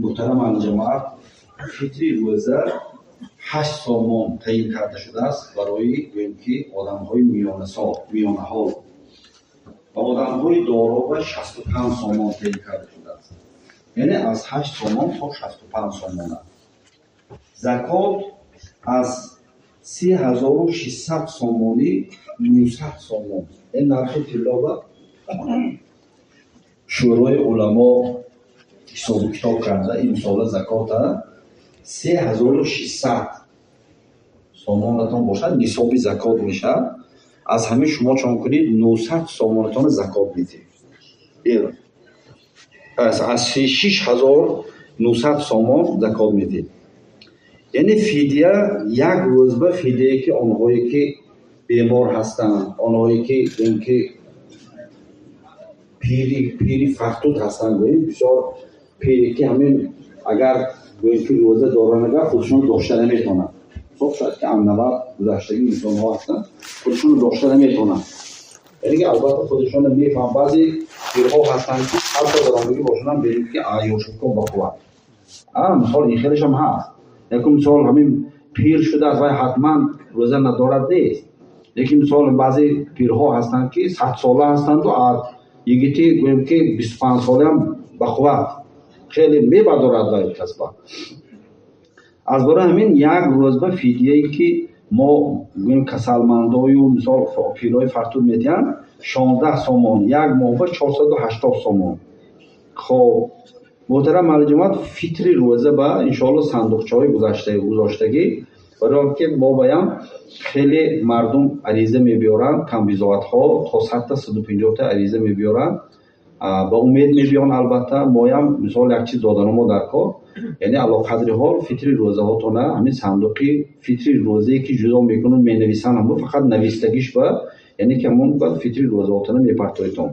Муҳтарам алҷамоат, фитри рӯза 8 сомон таъин карда шудааст барои, гӯем ки, одамҳои миёнасол, миёнаҳол, ва одамҳои дороба 65 сомон таъин карда шудааст, яъне аз 8 сомон то 65 сомона. Закот аз 3600 сомонӣ 900 сомон. Ин нархи тиллоба Шӯрои уламо ҳисобу китоб карда, имсола закота 3600 сомонатон бошад, нисоби закот мешавад. Аз ҳамин шумо чон кунед, 900 сомонатонро закот медиҳед, аз 6900 сомон закот медиҳед. Яъне фидия як рӯзба фидие ки онҳое ки бемор ҳастанд, онҳое ки, гӯем ки, пири фартут ҳастанд, гӯем, бисёр пире ки ҳамин агар, гӯем ки, рӯза доранд, агар худшон дошта наметавонанд, хоб, шояд ки 90 гузаштагӣ инсонҳо ҳастанд, худшонро дошта наметавонанд. Яъне ки албатта худашонро мефаҳм, баъзе пирҳо ҳастанд ки ҳатто даромадагӣ бошанд, берем ки ёшукон бақувват. Мисол, ин хелешам ҳаст. Якум мисол, ҳамин пир шудааст, вай ҳатман рӯза надорад нест, лекин мисол, баъзе пирҳо ҳастанд ки 100-сола ҳастанду йигити, гӯем ки, 25-солаам бақувват, хеле мебардорад вай касба. Аз барои ҳамин як рӯзба фидияе ки мо, гӯем, касалмандою мисол пирҳои фартуд медиҳанд, 16 сомон, як моҳба 480 сомон. Хоб, муҳтарам алҷамоат, фитри рӯза ба иншоалло сандуқчаҳои гузоштагӣ, барои он ки мо баям хеле мардум ариза мебиёранд, камбизоатҳо то 100-та, 150-та ариза мебиёранд, ба умед мебиён. Албатта, моям мисол як чиз доданамо дар кор, яъне алоқадри ҳол фитри рӯзаҳотона ҳамин сандуқи фитри рӯзае ки ҷудо мекунанд, менависанд, ҳамон фақат навистагиш ба, яъне ки ҳамон ба фитри рӯзаҳотона мепартоитон.